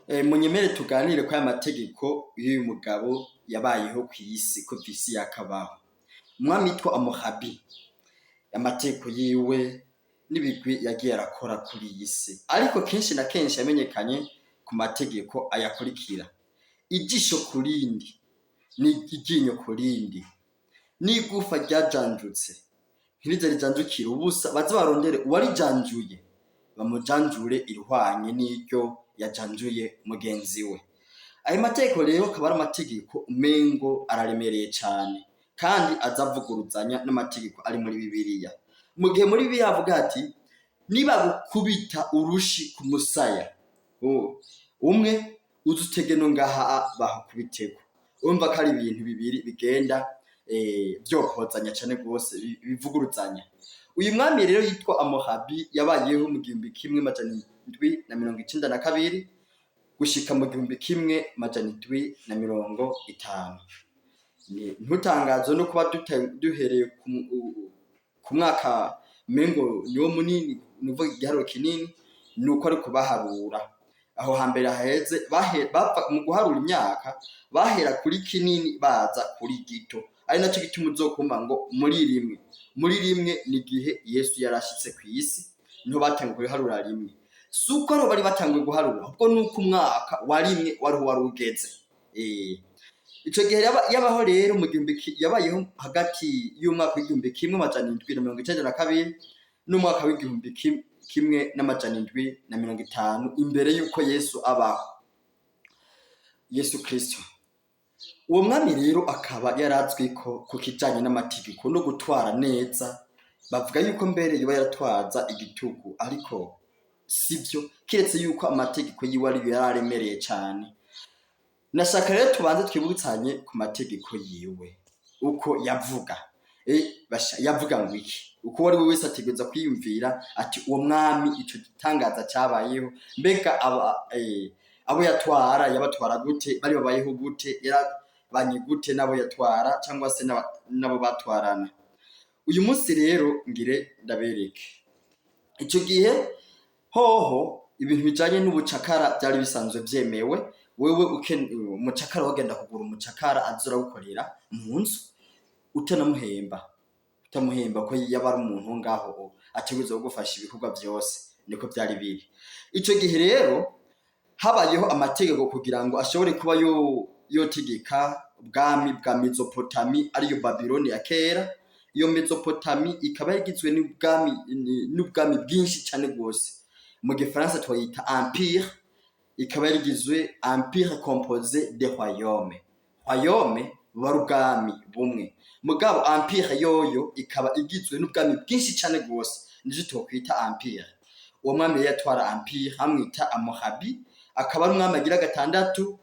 Munyemere tuganire ko aya mategeko y'uyu mugabo yabayeho kw'isi kuva isi yakabaho. Umwami yitwa Hammurabi, amategeko yiwe n'ibigwi yagiye arakora kuri iyi si, ariko kenshi na kenshi yamenyekanye ku mategeko ayakurikira: ijisho ku rindi n'iryinyo ku rindi, n'igufa ryajanjutse ntirize rijanjukire ubusa, baze barondere uwarijanjuye bamujanjure irihwanye n'iryo yajanjuye mugenzi we. Ayo mategeko rero akaba ari amategeko umengo araremereye cane kandi azavuguruzanya n'amategeko ari muri Bibiliya. Mu gihe muri Bibiliya havuga ati: "Nibagukubita urushi ku musaya umwe, uze utege no ngaha bahakubiteko." Urumva ko ari ibintu bibiri bigenda vyokozanya cane gose, bivuguruzanya. Uyu mwami rero yitwa Hammurabi yabayeho mu 1792 gushika mu 1750. Ntutangazwe no kuba duhereye ku mwaka umengo niwo munini, nukuvuga igiharuro kinini, nuko ari kubaharura. Aho hambere haheze bava mu guharura imyaka bahera kuri kinini baza kuri gito, ari naco gituma uzokumva ngo muri rimwe. Muri rimwe ni igihe Yesu yarashitse kw'isi, niho batanguye guharura rimwe. Si uko ariho bari batanguye guharura, ahubwo nuko umwaka wa rimwe wariho wari ugeze. Ico gihe yabaho rero mu gihumbi yabayeho hagati y'umwaka w'1792 n'umwaka w'1750 imbere y'uko Yesu abaho, Yesu Kristo. Uwo mwami rero akaba yarazwi ko ku kijanye n'amategeko no gutwara neza, bavuga yuko mbere yoba yaratwaza igitugu, ariko sivyo, kiretse yuko amategeko yiwe ariyo yari aremereye cane. Nashaka rero tubanze twibutsanye ku mategeko yiwe uko yavuga. Basha, yavuga ngo iki? Uko uwo ari we wese ategereza kwiyumvira ati: "Uwo mwami, ico gitangaza cabayeho, mbega abo yatwara yabatwara gute? Bari babayeho gute? Yarabanye gute n'abo yatwara cyangwa se n'abo batwarana?" Uyu munsi rero ngire ndabereke. Ico gihe hoho ibintu bijanye n'ubucakara byari bisanzwe vyemewe. Wewe umucakara, wagenda kugura umucakara aza uragukorera mu nzu utanamuhemba, utamuhemba, ko yaba ari umuntu ngaho ategerezwa kugufasha ibikorwa vyose. Niko vyari biri ico gihe. Rero habayeho amategeko kugira ngo ashobore kuba yo yotegeka ubwami bwa Mezopotami, ariyo Babiloni ya kera. Iyo Mezopotami ikaba yagizwe n'ubwami bwinshi cane rwose, mu gifaransa twayita empire, ikaba yarigizwe empire composé de royaume. Royaume buba ari ubwami bumwe, mugabo empire yoyo ikaba igizwe n'ubwami bwinshi cane rwose, nico twokwita empire. Uwo mwami rero yatwara empire amwita Hammurabi, akaba ari umwami agira gatandatu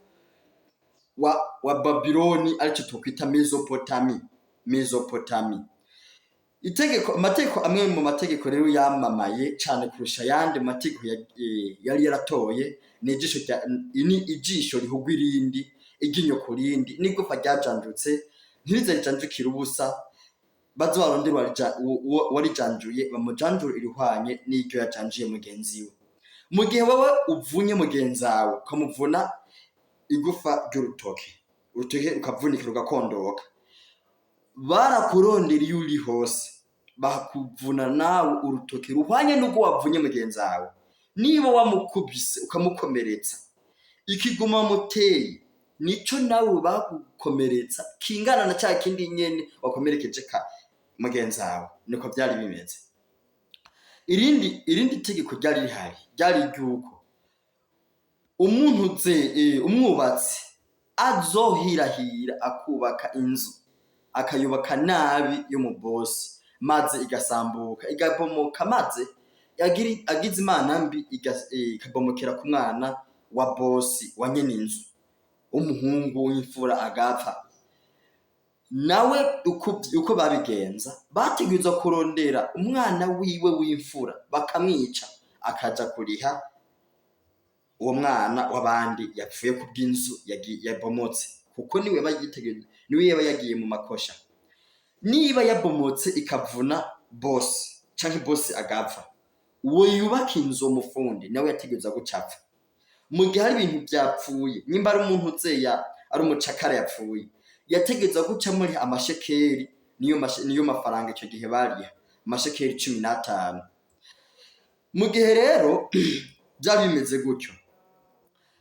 wa Babiloni, arico twokwita Mesopotami. Mesopotami. Itegeko, amategeko, amwe mu mategeko rero yamamaye cane kurusha ayandi mu mategeko yari yaratoye ni ijisho rihugwa irindi, iryinyo ku rindi, n'igufa ryajanjutse ntirize rijanjukire ubusa, baze barondere uwarijanjuye bamujanjure irihwanye n'iryo yajanjuye mugenzi we. Mu gihe wowe uvunye mugenzi wawe, ukamuvuna igufa ry'urutoke, urutoke rukavunika rugakondoka, barakurondera iyo uri hose, bakuvuna nawe urutoke ruhwanye n'urwo wavunye mugenzi wawe. Niba wamukubise ukamukomeretsa, ikiguma muteye nico nawe bagukomeretsa kingana na ca kindi nyene wakomerekeje ka mugenzi wawe. Niko vyari bimeze. Irindi tegeko ryari rihari ryari ryuko umuntu ze umwubatsi azohirahira akubaka inzu, akayubaka nabi yo mu bosi, maze igasambuka, igabomoka, maze agize imana mbi ikabomokera ku mwana wa bosi, wa nyene inzu, w'umuhungu w'imfura, agapfa nawe, uko babigenza, bategerezwa kurondera umwana wiwe w'imfura bakamwica, akaja kuriha uwo mwana w'abandi yapfuye kubw'inzu yabomotse, kuko niwe yaba yiteguye, niwe yaba yagiye mu makosha. Niba yabomotse ikavuna bosi canke bosi agapfa, uwo yubaka inzu, uwo mufundi, nawe yategerezwa guca apfa. Mu gihe hari ibintu vyapfuye, nimba ari umuntu uzeya ari umucakara yapfuye, yategerezwa guca muri amashekeri, niyo mafaranga ico gihe bariha, amashekeri 15. Mu gihe rero vyari bimeze gutyo,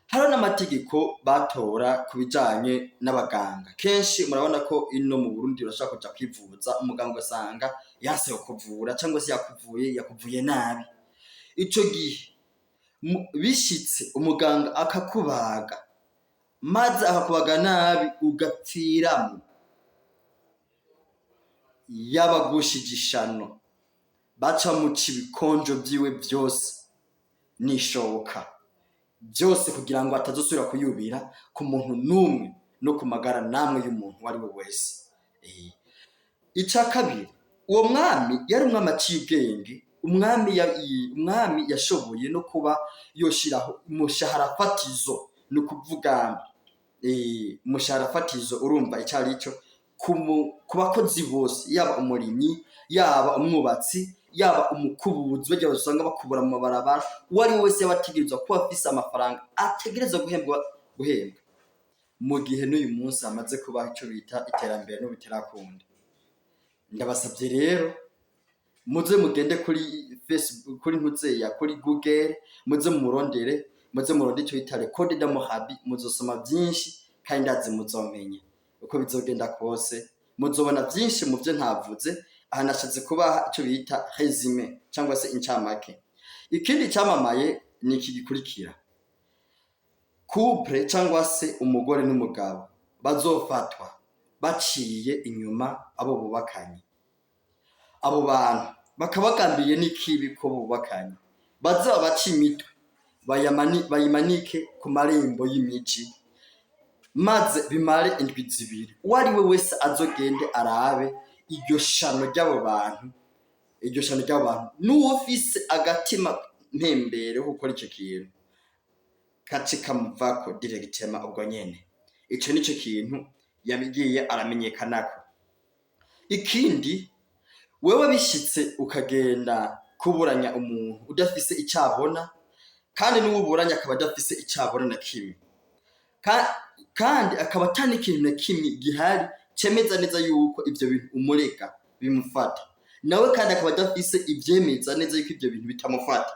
hariho n'amategeko batora ku bijanye n'abaganga. Kenshi murabona ko ino mu Burundi urashobora kuja kwivuza, umuganga ugasanga yanse kukuvura cyangwa se yakuvuye, yakuvuye nabi. Ico gihe bishitse umuganga akakubaga, maze akakubaga nabi ugapfiramwo, yabagushije ishano, baca muca ibikonjo vyiwe vyose n'ishoka byose, kugira ngo atazosubira kuyubira ku muntu n'umwe no ku magara namwe y'umuntu uwo ari we wese. Ica kabiri, uwo mwami yari umwami aciye ubwenge, umwami yashoboye no kuba yoshiraho umushahara fatizo. Ni ukuvuga umushahara fatizo, urumva icyo ari cyo, ku bakozi bose, yaba umurimyi, yaba umwubatsi, yaba umukubuzi, barya usanga bakubura mu mabarabara, uwo ari we wese yaba ategerezwa kuba afise amafaranga ategerezwa guhembwa. Mu gihe n'uyu munsi hamaze kubaho ico bita iterambere n'ubiterakunda, ndabasabye rero muze mugende kuri Facebook, kuri ntuzeya, kuri Google, muze murondere, muze murondere ico bita le code d'Hammurabi. Muzosoma byinshi kandi ndazi muzomenya uko bizogenda kose, muzobona byinshi mu byo ntavuze aha. Nashatse kubaha ico bita résumé cyangwa se incamake. Ikindi cyamamaye ni iki gikurikira: couple cyangwa se umugore n'umugabo bazofatwa baciye inyuma abo bubakanye, abo bantu bakaba bagambiriye n'ikibi ko bubakanye, baze babace imitwe, bayimanike ku marembo y'imiji, maze bimare indwi 2. Uwo ari we wese azogende arabe iryo shano ry'abo bantu, iryo shano ry'abo bantu, n'uwufise agatima mpembere ko gukora ico kintu kace kamuvako directement ubwo nyene. Ico nico kintu yabigiye aramenyekanako. Ikindi, wewe bishitse ukagenda kuburanya umuntu udafise icyo abona, kandi n'uwuburanya akaba adafise icyo abona na kimwe, kandi akaba ata n'ikintu na kimwe gihari cemeza neza yuko ivyo bintu umurega bimufata, nawe kandi akaba adafise ivyemeza neza yuko ivyo bintu bitamufata,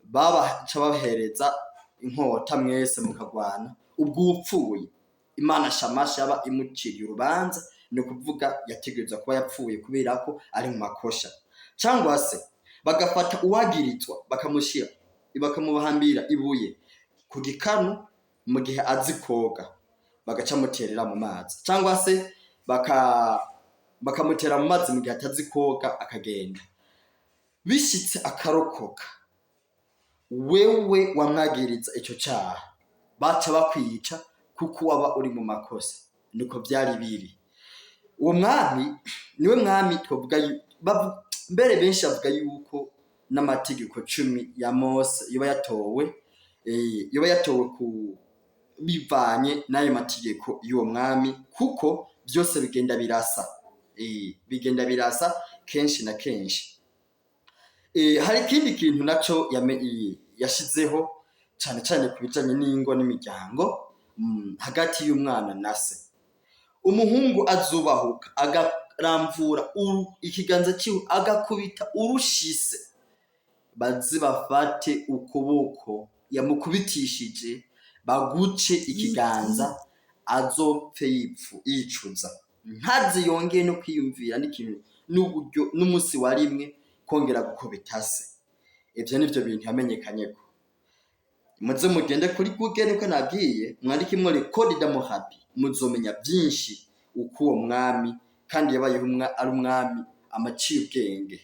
babaca bahereza inkota mwese mukagwana. Ubwo upfuye, Imana Shamasha yaba imuciriye urubanza, ni ukuvuga yategerezwa kuba yapfuye kubera ko ari mu makosha. Cyangwa se bagafata uwagirizwa, bakamushyira, bakamuhambira ibuye ku gikanu mu gihe azi koga, bagaca muterera mu mazi, cyangwa se bakamutera mu mazi mu gihe atazi koga akagenda. Bishitse akarokoka, wewe wamwagiriza ico caha baca bakwica kuko waba uri mu makosa. Niko vyari biri. Uwo mwami niwe mwami twovuga mbere benshi bavuga yuko n'amategeko 10 ya Mose yoba yatowe, yoba yatowe ku bivanye n'ayo mategeko y'uwo mwami, kuko byose bigenda birasa, bigenda birasa kenshi na kenshi. Hari ikindi kintu naco yashizeho cane cane ku bijanye n'ingo n'imiryango, hagati y'umwana na se. Umuhungu azubahuka agaramvura ikiganza ciwe agakubita urushise, baze bafate ukuboko yamukubitishije baguce ikiganza, azopfe yicuza, ntaze yongeye no kwiyumvira n'ikintu n'uburyo n'umunsi wa rimwe kongera gukubita se. Ivyo nivyo bintu yamenyekanyeko. Muze mugende kuri Google niko nabwiye, mwandikemwo le code d'Hammurabi, muzomenya byinshi uko uwo mwami kandi yabayeho ari umwami amaciye ubwenge.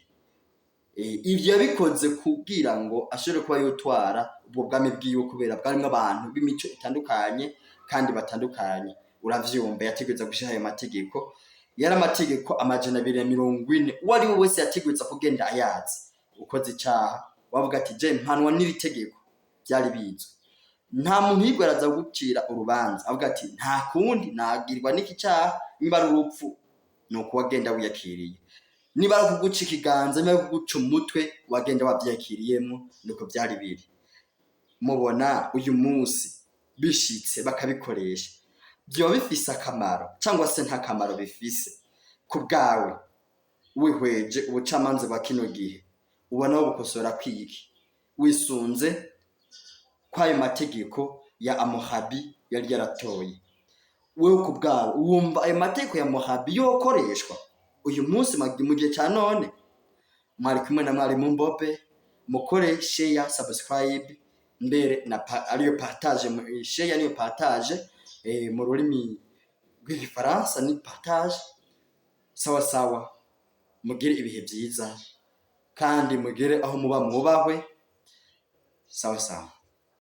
Ivyo yabikoze kugira ngo ashobore kuba yotwara ubwo bwami bwiwe, kubera bwarimwo abantu b'imico itandukanye kandi batandukanye. Uravyumva, yategereza gushiraho ayo mategeko. Yari amategeko 240, uwo ari we wese yategereza kugenda ayazi. Ukoze icaha wavuga ati: "Je mpanwa n'iri tegeko." Vyari bizwi, nta muntu yigwe araza gucira urubanza avuga ati: "Nta kundi nagirwa n'iki caha." Niba ari urupfu, ni uko wagenda wiyakiriye. Niba ari ukuguca ikiganza, niba ari ukuguca umutwe, wagenda wavyakiriyemwo. Niko vyari biri. Mubona uyu munsi bishitse bakabikoresha, vyoba bifise akamaro cyangwa se nta kamaro bifise? Ku bwawe, wihweje ubucamanza bwa kino gihe, ubona bukosora kwiki wisunze kw'ayo mategeko ya Hammurabi yari yaratoye? Wewe ku bwawe, wumva ayo mategeko ya Hammurabi yokoreshwa uyu munsi mu gihe ca none? Mwari kumwe na mwarimu Mbobe. Mukore share, subscribe, mbere na ariyo partage. Share niyo partage, mu rurimi rw'Igifaransa ni partage. Sawa sawa, mugire ibihe vyiza kandi mugire aho muba mwubahwe. Sawa sawa.